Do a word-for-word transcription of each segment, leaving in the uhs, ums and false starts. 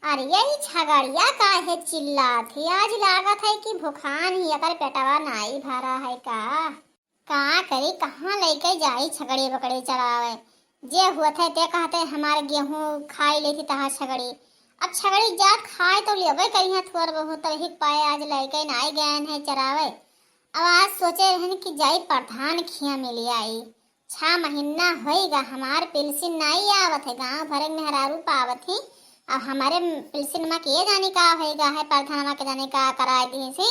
अरे, ई छगड़िया काहे चिल्लात ही? आज लागत है कि भुखान ही, एकर पेटवा नाई भरा है का? का करी, कहाँ लइके जाई छगड़ी बकड़ी चरावे? जे हुअत है ते कहते, "हमार गेहूँ खाई लेती तहार छगड़ी।" अब छगड़ी जात खाए तो लेबे करिहें थोर बहुत, तब ही पाए आज लइके नाई गए हैं चरावे। अब आज सोचे रहन कि जाई प्रधान खिया मिल आई। छह महीना होइगा हमार पेंशन नाई आवत है, गाँव भरे मेहरारू पावत ही, अब हमारे पेंशन मा के जाने का होइगा है, प्रधान मा के जाने का कराए दिए से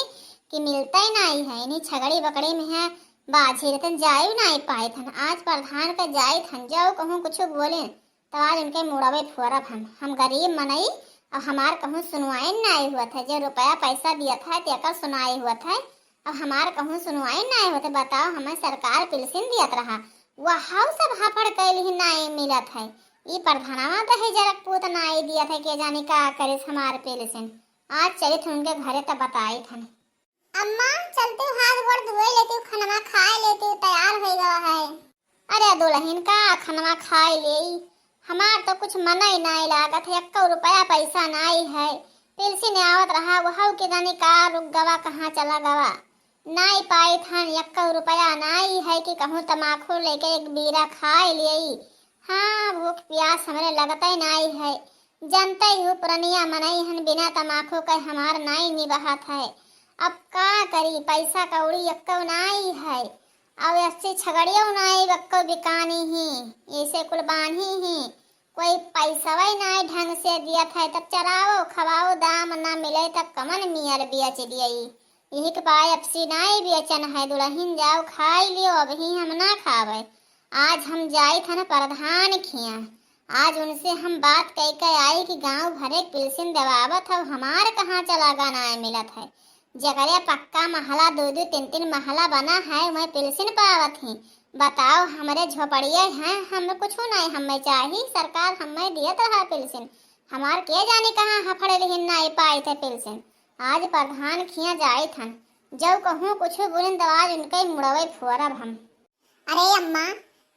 कि मिलते नाई है। इन्हीं छगड़ी बकड़ी में है बाझी रहतन, जायु नाई पाए थन। आज प्रधान का जाए थन, जाओ कहूँ कुछ बोले, तब आज उनके मुड़वे फोरब हम। हम गरीब मनई, अब हमार कहूँ सुनवाई नाई हुआ था। जे रुपया पैसा दिया था, तेकर सुनाई हुआ था। अब हमार कहूँ सुनवाई नाई होते, बताओ, हमें सरकार पेंशन दियत रहा, वह सब हाफड़ कैल ही नाई मिलत है। ई प्रधानवा दहेजरक पूत नाई दियत है, के जाने का करिस हमार पेंशन। आज चलित उनके घरे तब बताई थन। अम्मा, चलती हूँ, हाथ गोड़ धोए लेती हूँ, खनवा खाए लेती हूँ, तैयार हो गवा है। अरे दुलहिन, का खनवा खाए लेई? हमार तो कुछ मनई नाई लागत है, एक्को रुपया पैसा नाई है। पेंशन आवत रहा, वहू के जाने का रुक गवा, कहाँ चला गवा। नाई पाई थन, एक्को रुपया नाई है कि कहूँ तमाखू लेके एक बीरा खाए लेई। हाँ, भूख प्यास हमरे लगते नाई है। जनते ही पुरनिया मनई हन, बिना तमाखू के हमार नाई निबहत है। अब का करी, पैसा कौड़ी एक्को नाई है। अब अस्सी छगड़ियो नाई एक्को बिकानी ही, ऐसे कुल बान्ही ही। कोई पैसवै नाई ढंग से दियत है, तब चराओ, खवाओ, दाम ना मिले, तब कमन मियर बेच दियई। यही के पाए अपसी नाई बेचन है, दुलहिन जाओ खाई लियो, अबही हम ना खावे। आज हम जाई थन प्रधान खिया, आज उनसे हम बात कह के आई कि गाँव भरे के पेंशन देवावत हौ, हमार कहाँ चला गा नाई मिलत है। जकरे पक्का महला, दो दो तीन तीन महला बना है, वह पेंशन पावत ही। बताओ, हमरे झोपड़िए हैं, हमें कुछ नहीं, हमें चाही, सरकार हमें दियत रहा पेंशन। हमार के जाने कहाँ हफड़े लिहिन नाई पाई थे पेंशन। आज प्रधान खिया जाई थन, जब कहूँ कुछ बोलिन तो आज उनके मुड़वे फोरब हम। अरे अम्मा,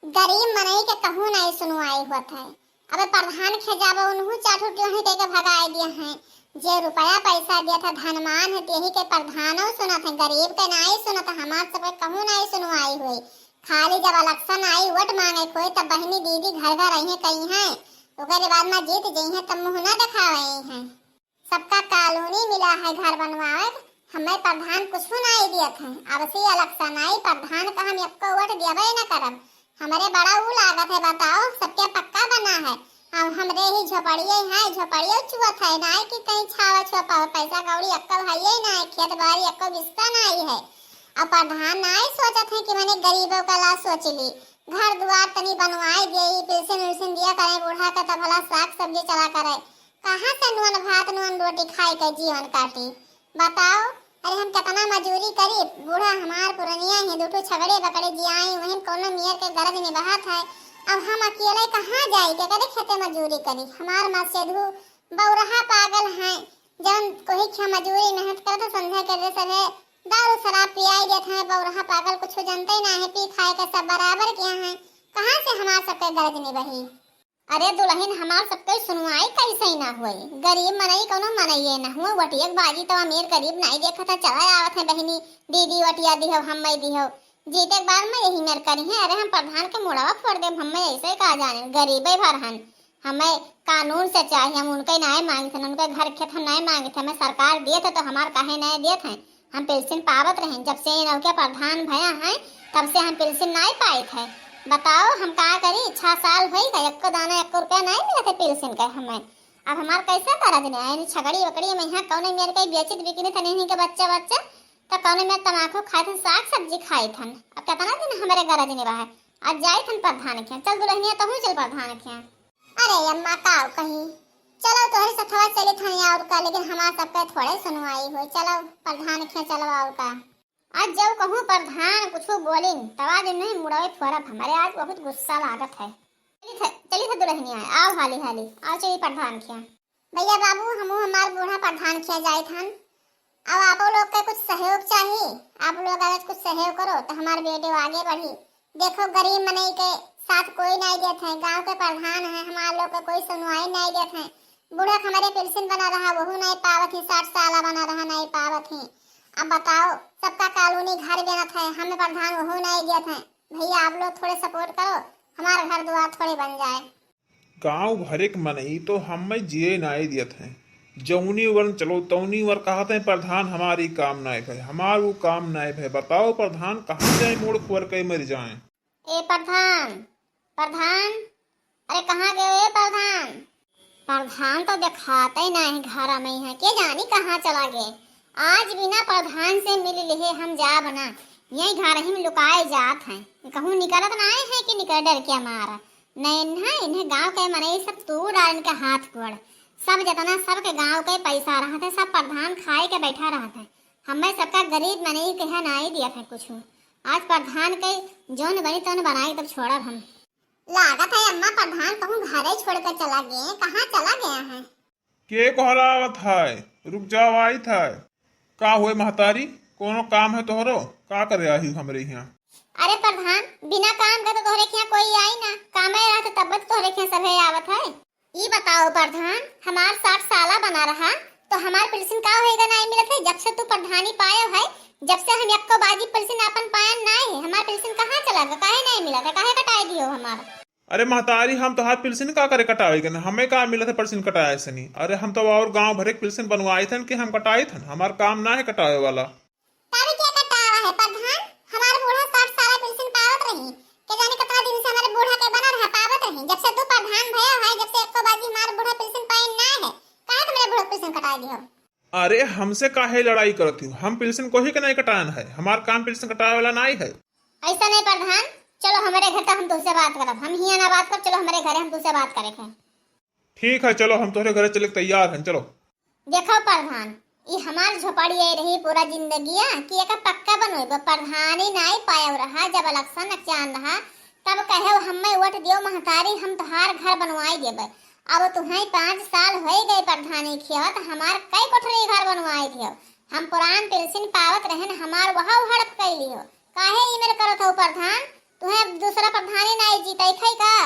गरीब मनई के कहूँ नाई सुनवाई होत है। अबे प्रधान खे जाबो, उनहू चार ठो टोही कह के भगाए दिया हैं। जे रुपया पैसा दिया था धनमान है, तेही के प्रधानो सुनत है, गरीब के नाई सुनत है। हमार सबके कहूँ नाई सुनवाई होई। खाली जब election आई, वोट मांगे कोई, तब बहिनी दीदी घर घर आई हैं, कही हैं, ओकरे बाद में जीत जई हैं, तब मुँह ना दिखावे हैं। सबका कॉलोनी मिला है घर बनवावे, हमें प्रधान कुछ नाई दियत है। अब से election आई, प्रधान का हम एक्को वोट देबे न करब। हमरे बड़ा ऊ लागत है, बताओ, सबके पक्का बना है। अब हमरे ही झोपड़िए हैं, झोपड़िए चुअत है, नाई कि कहीं छावा छुआ पावे, पैसा कौड़ी एक्को है ही नाई, खेत बाड़ी एक्को बिस्सा नाई है। अब प्रधान नाई सोचत है कि मने गरीबों का ला सोच ली, घर दुआर तनी बनवाई दे, पेंशन उल्सन दिया करे, बूढ़ा का तब भला साग सब्जी चला करे। कहाँ से नून भात, नून रोटी खाई के जीवन काटी? बताओ, अरे हम कितना मजूरी करी, बूढ़ा हमार पुरनिया ही, दू ठो छगड़े बकड़े जियाई, वहीं कौनो मियर के गरज निभात है। अब हम अकेले कहाँ जाई, के करे खेते मजूरी करी? हमार मसेधू बौरहा पागल हैं, जौन कोही खे मजूरी मेहनत करत है, संध्या के दे सभे दारू शराब पियाई देत हैं। बौरहा पागल कुछ जनते ना है, पी खाए के सब बराबर किया हैं, कहाँ से हमार सबके गरज निबही? अरे दुलहिन, हमार सबके सुनवाई कैसे ही ना हुई? गरीब मनई कौनो मनइये ना हुआ, वटियक बाजी तो अमीर गरीब नाई देखत है, चला आवत है बहिनी, दीदी वटिया दिहो, हम्मे दिहो, जीते के बाद में यही मेर करी है। अरे हम प्रधान के मुड़वा फोड़ देब, हम्मे ऐसे का जाने, गरीबे भर हन, हमें कानून से चाही, हम उनके नाई मांगित हन, उनके घर खेत हम नाई मांगित है, हमें सरकार दियत है तो हमार काहे नाई दियत है? हम पेंशन पावत रहें, जब से ये नौके प्रधान भया हैं, तब से हम पेंशन नाई पाइत है। बताओ, हम का करी? छह साल होई गए, एक्को दाना, एक्को रुपया नाई मिलत है पेंशन के हमें। अब हमार कैसे करज ने आए? छगड़ी वकड़ी में यहाँ कौने मेर के बेचित बिकिनी थे नहीं के बच्चा बच्चा, तो कौने मेर तमाकू खाए थन, साग सब्जी खाए थन। अब कितना दिन हमारे गरज ने बा है? आज जाए थन प्रधान के, चल दुलहिनिया, तहूँ चल प्रधान के। अरे अम्मा, का कही, चलो तोहरे सथवा चलित हन और का, लेकिन हमार सबके थोड़े सुनवाई होई। चलो प्रधान के चलो और का। आज जब कहूँ प्रधान कुछ बोलिन, तब आज उन्हें मुड़वे फोरब। हमारे आज बहुत गुस्सा लागत है। चलित है, चलित है दुलहिनिया, आओ हाली हाली, आओ चलिए प्रधान के। भैया बाबू, हमहू हमार बूढ़ा प्रधान के जाइत हन। अब आपो लोग के कुछ सहयोग चाही, आप लोग अगर कुछ सहयोग करो तो हमार बेटो आगे बढ़ी। देखो, गरीब मनई के साथ कोई नाई देत है, गांव के प्रधान है, हमार लोग के कोई सुनवाई नाई देत है। बूढ़ा के हमरे पेंशन बना रहा, वहू नाहीं पावत ही, साठ साला बना रहा, नाहीं पावत ही। अब बताओ, सबका कॉलोनी घर बनत है, हमें प्रधान वहू नाहीं दियत है। भैया, आप लोग थोड़े support करो, हमार घर द्वार थोड़े बन जाए। गाँव भरे के मनई तो हमें जिए नाहीं दियत है, जौनी ओर चलो तौनी ओर कहत है, प्रधान हमार ई काम नाहीं भय, हमार वो काम नाहीं भय। बताओ प्रधान, कहाँ जाए, मोड़ खुअर के मर जाए। ए प्रधान, प्रधान, अरे कहाँ गए ए प्रधान? प्रधान तो देखाते नाहीं घर में है, के जानी कहाँ चला गए। आज बिना प्रधान से मिल लिहे हम जाब ना, यही घर ही में लुकाए जात हैं। कहूँ निकलत नाहीं है कि निकल डर के मारा। नहीं ना, इन्हें गाँव के मनई सब तू डाल इनके हाथ गोड़। सब जितना सबके गाँव के पैसा रहत है, सब प्रधान खाए के बैठा रहत है। हमें सबका गरीब मनई के है नाहीं दिया था कुछ। आज प्रधान के जौन बनी तौन बनाए तब छोड़ब हम। लागत है अम्मा, प्रधान कहूँ घरे छोड़ के चला गए, कहाँ चला गया है? के कहलावत है? रुक जाओ, आई था। का हुए महतारी, कोनो काम है तोहरो? का करे आई हमरे यहाँ? अरे प्रधान, बिना काम के तो तोहरे के यहाँ कोई आई ना, कामे रहत तब तो तोहरे के यहाँ सभे आवत है। ई बताओ प्रधान, हमार साठ साला बना रहा, तो हमार पेंशन का होएगा, नाहीं मिलत है? जब से तू प्रधानी पायो है, जब से हम एक्को बाजी पेंशन आपन पायन नाहीं है, हमार पेंशन कहाँ चला गया, काहे नाहीं मिलत है, काहे कटाए दियो हमार? अरे महतारी, हम तोहार पेंशन का करे कटावे के ना, हमें का मिलत है पेंशन कटाए से नहीं? अरे हम तो और गाँव भरे के पेंशन बनवाए थन कि हम कटाए थन, हमार काम ना है कटावे वाला। तब के कटावा है प्रधान? हमार बूढ़ा साठ साल पेंशन पावत रही, के जाने कितना दिन से हमारे बूढ़ा के बना रहा पावत रही। जब से तू प्रधान भया है, जब से एको बाजी हमार बूढ़ा पेंशन पाए ना है, काहे तुमरे बूढ़ा पेंशन कटाए दियो? अरे हमसे काहे लड़ाई करत हो? हम पेंशन कोही के नहीं कटान है, हमार काम पेंशन कटावे वाला नहीं है। ऐसा नहीं प्रधान, चलो हमारे घर तक हम तुमसे बात करब, हम हियाँ ना बात करब, चलो हमारे घरे हम तुमसे बात करे हैं। ठीक है, चलो हम तोहरे घरे चले के तैयार हैं, चलो। देखो प्रधान, ई हमार झोपड़ी आई रही पूरा जिंदगिया कि एका पक्का बनोइबो। प्रधानी नाई पायव रहा, जब इलेक्शन चान रहा तब कहे हमें वोट दियो महतारी, हम तोहार घर बनवाई देबे। अब तुहें पाँच साल होई गए प्रधानी खेवत, हमार कई कोठरी घर बनवाई दियो। हम पुरान पेंशन पावत रहन, हमार वह हड़प कैली हो। काहे ईमेल करत हो प्रधान? तुहें दूसरा प्रधानी नाई जीते थे का?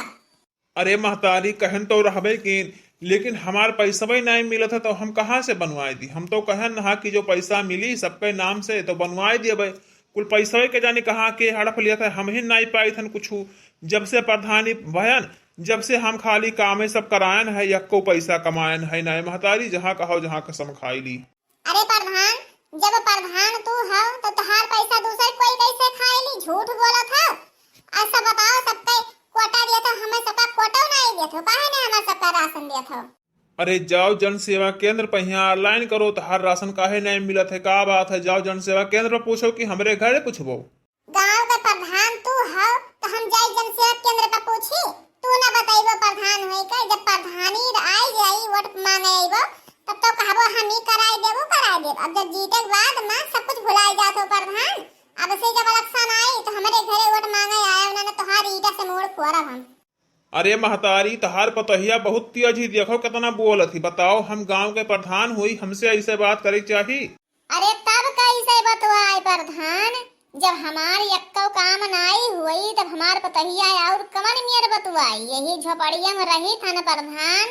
अरे महतारी, कहन तो रहबे कीन, लेकिन हमार पैसवे नाई मिलत है, तो हम कहाँ से बनवाए दी? हम तो कहन हा कि जो पैसा मिली सबके नाम से, तो बनवाए दियबे। कुल पैसवे के जाने कहाँ के हड़प लिया था, हम ही नाई पाई थन कुछू। जब से प्रधानी भयन, जब से हम खाली कामे सब करायन है, यक्को पैसा कमायन है नाई महतारी, जहाँ कहो जहाँ कसम खाई ली। अरे प्रधान, जब प्रधान तू हो, तो तोहार पैसा दूसर कोई कैसे खाए ली? झूठ बोलत हो। अच्छा बताओ, सबके कोटा दिया था, हमें सबका कोटा नहीं दिया था, काहे नहीं हमें सबका राशन दिया था? अरे जाओ जन सेवा केंद्र पर यहाँ online करो, तोहार राशन काहे नहीं मिलत है, का बात है? जाओ जन सेवा केंद्र पर पूछो कि हमरे घरे पूछबो। गांव के प्रधान तू हो, तो हम जाई जन सेवा केंद्र पर पूछी? तू ना बतैबो प्रधान होई के, जब प्रधानी आई जाई, वोट मांगे आईबो, तब तो कहबो हम ही कराई देबो, कराई देब। अब जब जीते के बाद में सब कुछ भुलाई जात हो प्रधान, अब से जब इलेक्शन आई तो हमारे घरे वोट मांगे आया ना, ना तोहार ईटा से मोड़ फोड़ब हम। अरे महतारी, तोहार पतोहिया बहुत तेज ही, देखो कितना बोलत ही। बताओ, हम गांव के प्रधान हुई, हमसे ऐसे बात करे चाही? अरे तब कैसे बतुआए प्रधान, जब हमार यक्को काम नाई हुई तब हमार पतोहिया और कवन मियर बतुआई? यही झोपड़िया में रही थन प्रधान,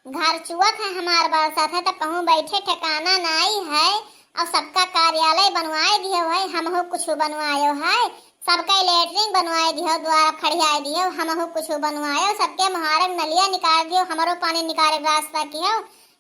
घर चुअत है हमार बरसत है, तब कहूँ बैठे ठिकाना नाई है। और सबका कार्यालय बनवाए दियो है, हमहू कुछ बनवायो है, सबका लेटरिन बनवाए दियो, द्वार खड़ियाए दियो, हमहू कुछ बनवायो, सबके मुहारक नलिया निकाल दियो, हमरो पानी निकाले के रास्ता कियो।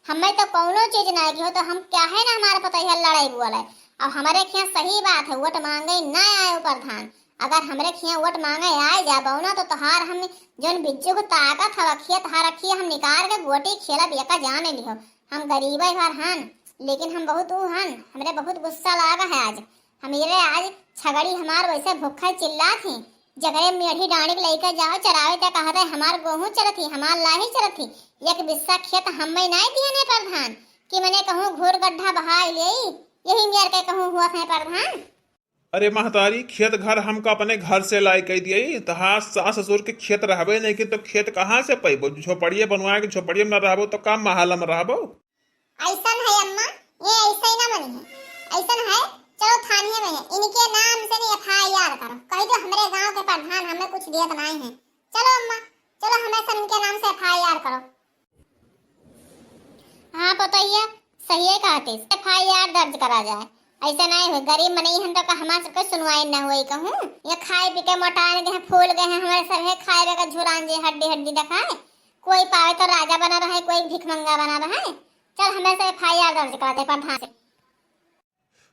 हमें तो कौनो चीज ना कियो, तो हम क्या है ना हमारे पतोहिया लड़ाई बोले। अब हमरे खिया सही बात है, वोट मांगे ना आयो प्रधान। अगर हमरे खिया वोट मांगे आए जाबो ना, तो तोहार हम जौन बिज्जू को ताकत हवा, खिया तोहार रखिए, हम निकाल के गोटी खेलब, एका जाने लिहो। हम गरीबे घर हन, लेकिन हम बहुत ऊ हन, हमरे बहुत गुस्सा लागा है आज। हम ये आज छगड़ी हमार वैसे भूखे चिल्लात ही, जगरे मेढ़ी डांडी के लइके जाओ चरावे, त कहत है, "हमार गोहूं चरत ही, हमार लाही चरत ही, एक बिस्सा खेत हमें नाय दिहन है प्रधान, कि मने कहूँ घूर गड्ढा बहाई लेई, यही मेर के कहूँ हुआ है प्रधान।" अरे महतारी, खेत घर हमका अपने घर से लाई कह दिए, तहार सास ससुर के खेत रहबे नहीं कि तो खेत कहाँ से पैबो? झोपड़िए बनवाए के झोपड़िए में न रहबो तो का महल में रहबो? ऐसन है अम्मा, ये ऐसे ही ना बनी है। ऐसन है, चलो थाने में है, इनके नाम से नहीं F I R करो, कह दो हमरे गांव के प्रधान हमें कुछ दियत नहीं है। चलो अम्मा, चलो हमें सब इनके नाम से F I R करो। तो ये सही है कहते, एफ आई आर दर्ज करा जाए। ऐसा नहीं हो, गरीब मनई हन तो का हमार सबके सुनवाई न होई कहूँ। ये खाए पी के मोटाए गए हैं, फूल गए हैं, हमारे सब है खाए का झुरान जे हड्डी हड्डी दिखाए। कोई पावे तो राजा बना रहे, कोई भिखमंगा बना रहे। चल हमें से एफ आई आर दर्ज कराते प्रधान से।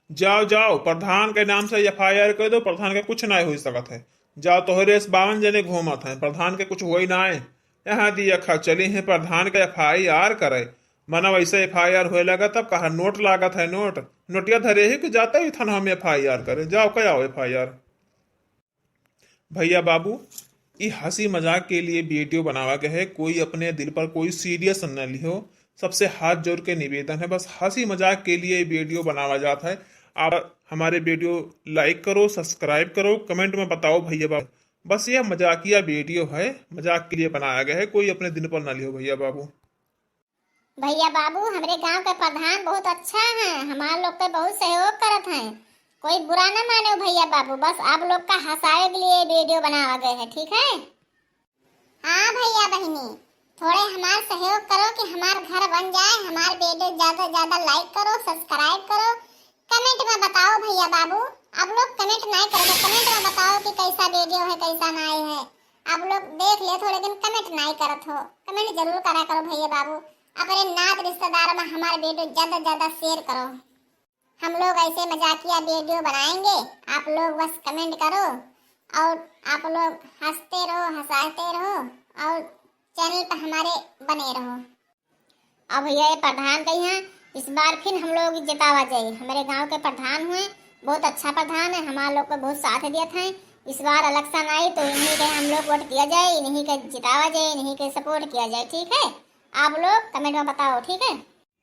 जाओ, जाओ, प्रधान के नाम से एफ आई आर कर दो, प्रधान के कुछ नाय हो सकत है। जाओ, तोहरे से बावन जने घूमत हैं, प्रधान के कुछ होई नाय। यहाँ दिया खा चली हैं प्रधान के एफ आई आर करे। मना वैसे एफ आई आर होए लगा तब कहा नोट लागत है, नोट, नोटिया धरे ही कि जाते ही थाना में एफ आई आर करे। जाओ, क्या आओ एफ आई आर। भैया बाबू, ई हंसी मजाक के लिए वीडियो बनावा गया है, कोई अपने दिल पर कोई सीरियस न लिहो। सबसे हाथ जोड़ के निवेदन है, बस हंसी मजाक के लिए वीडियो बनावा जाता है। आप हमारे वीडियो लाइक करो, सब्सक्राइब करो, कमेंट में बताओ भैया बाबू। बस यह मजाकिया वीडियो है, मजाक के लिए बनाया गया है, कोई अपने दिल पर ना लिहो भैया बाबू। भैया बाबू, हमरे गांव के प्रधान बहुत अच्छा हैं, हमार लोग के बहुत सहयोग करत हैं। कोई बुरा ना माने भैया बाबू, बस आप लोग का हंसावे के लिए वीडियो बनावा गए है, ठीक है? हाँ भैया बहिनी, थोड़े हमार सहयोग करो कि हमार घर बन जाए, हमार वीडियो ज्यादा से ज्यादा लाइक करो, सब्सक्राइब करो, कमेंट में बताओ भैया बाबू। आप लोग कमेंट नहीं करो, कमेंट में बताओ कि कैसा वीडियो है, कैसा नहीं है। आप लोग देख लेत हो लेकिन कमेंट नहीं करत हो। कमेंट जरूर करा करो भैया बाबू। अपने नात रिश्तेदार में हमार वीडियो ज्यादा से ज्यादा शेयर करो। हम लोग ऐसे मजाकिया वीडियो बनाएंगे, आप लोग बस कमेंट करो और आप लोग हंसते रहो, हंसाते रहो और चैनल पर हमारे बने रहो। अब ये प्रधान के यहाँ इस बार फिर हम लोग जितावा जाए। हमारे गांव के प्रधान हुए, बहुत अच्छा प्रधान है, हमारे लोग को बहुत साथ दिया था। इस बार इलेक्शन आई तो इन्हीं के हम लोग वोट दिया जाए, इन्हीं के जितावा जाए, इन्हीं के सपोर्ट किया जाए, ठीक है? आप लोग कमेंट में बताओ, ठीक है?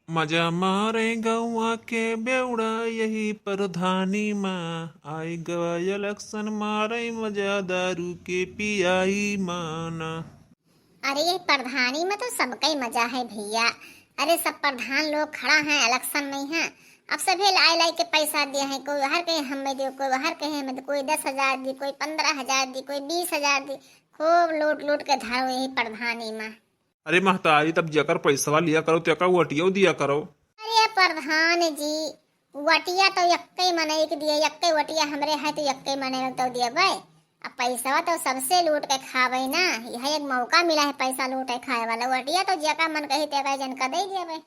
मजा मारे गौवा के बेवड़ा यही प्रधानी मा, आई गवा इलेक्शन मारे मजा दारू के पियाई माना। अरे, ये प्रधानी में तो सबका ही मजा है भैया। अरे, सब प्रधान लोग खड़ा हैं इलेक्शन में, हैं। अब सभी लाई लाई के पैसा दिए हैं, कोई हर कहे हमें दो, कोई हर कहे हमें दो, कोई दस हजार दी, कोई पन्द्रह हजार दी, कोई बीस हजार दी। खूब लूट लूट के धरो यही प्रधानी में। अरे महतारी, तब जेकर पैसवा लिया करो, तेका वटियो दिया करो। अरे प्रधान जी, वटिया तो यक्के मनई के दिए, यक्के वटिया हमरे है तो यक्के मनई के तो दिए भाई। अब पैसवा तो सबसे लूट के खावे ना, यह एक मौका मिला है पैसा लूटे खाए वाला। वटिया तो जेका मन कही तेका जन का दे दिया भाई।